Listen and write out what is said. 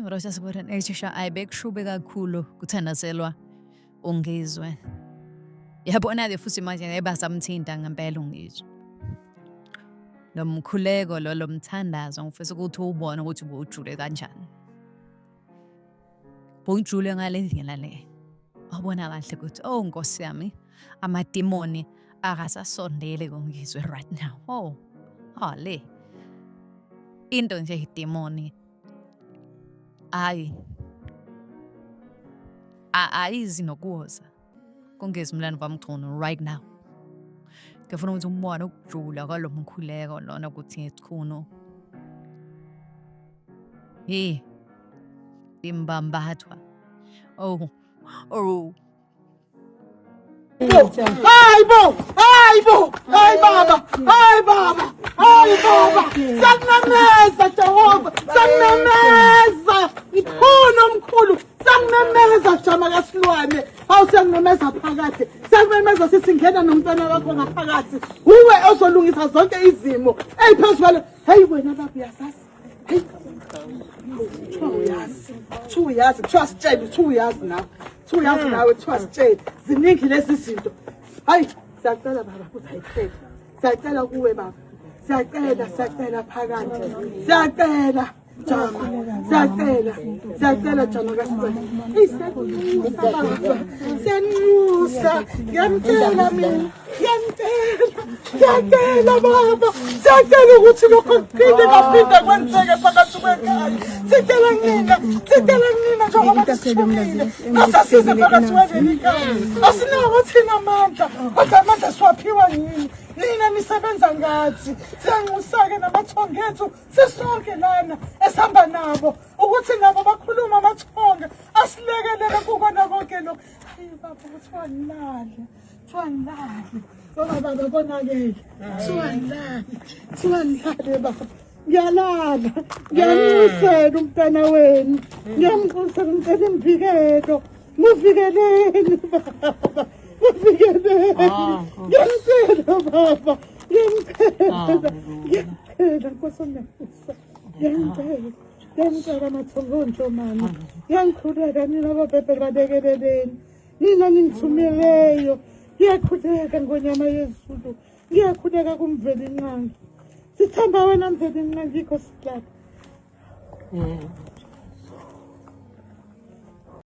Rosasibona ayibekushubi kakhulu kuthandazelwa uNgizwe. Yabona-ke futhi manje ngeke basamthinta ngempela uNgizwe. Lo mkhuleko lo, lo mthandazo ngifisa ukuthi uwubone ukuthi ubuwujule kanjani. Bujule ngale ndlela le. Wabona kahle ukuthi oh Nkosi yami, amadimoni akasasondeli kuNgizwe right now. Oh, le. Into nje idimoni. Hayi. Ayizi nokuwoza. KuNgizwe Mlando kaMchunu right now. Ngifuna ukuthi umbone ukujula kwalo mkhuleko lona ukuthi ngesikhunu. Hey. Imbambathwa. Oh. Oh. Hayi bo! Hayi bo! Hayi baba! Hayi baba! Hayi baba! Sakumemeza Jehova! Sakumemeza! Mkhulu omkhulu! Sakumemeza Jama kaSilwane! Hawu siyakumemeza phakade! Sakumemeza sisingena nomntwana wakho ngaphakathi. Uwe ozolungisa zonke izimo. Ey phezu kwale. Hey wena baba uyasazi. Hey. Kuthiwa uyazi. Kuthiwa uyazi. Kuthiwa sitshele, kuthiwa uyazi nawe. Kuthiwa uyazi nawe, kuthiwa sitshele. Ziningi lezi zinto. Hayi, siyacela baba ukuthi ayiphele. Siyacela kuwe baba. Siyacela, siyacela phakathi. Siyacela. Jama, siyacela, siyacela Jama kaSibani. Eyi siyanxusa baba, siyanxusa, ngiyamcela mina, ngiyamcela, ngiyacela baba, siyacela ukuthi lokho kuphinde kaphinde kwenzeke phakathi kwekhaya. Sicela nina, sicela nina njengoba nisithumile, nasasize phakathi kwaleli khaya. Asinawo thina amandla, kodwa amandla siwaphiwa yini? Nina nisebenza ngathi, siyanxusa-ke namathongo ethu sisonke lana esihamba nabo ukuthi nabo bakhuluma amathonga asilekelele kukona konke lokhu. Hayi baba, kuthiwa ngilale, kuthiwa ngilale ngoba baba konakele, kuthiwa ngilale, kuthiwa ngilale baba. Ngiyalala, ngiyanxusela umntwana wenu, ngiyamnxusela, ngicela imvikelo, muvikeleni baba, muvikeleni, ngiyamcela baba, ngiyamcela, ngiyamcela Nkosi onemusa, ngiyamcela, ngiyamcela mathongo Njomane, ngiyangikhuleka nina bobhebhe babekeleleni, nina ningithumileyo, ngiyakhuleka ngonyama yezulu, ngiyakhuleka kuMvelinqangi, sithemba wena Mvelinqangi, yikho silapha.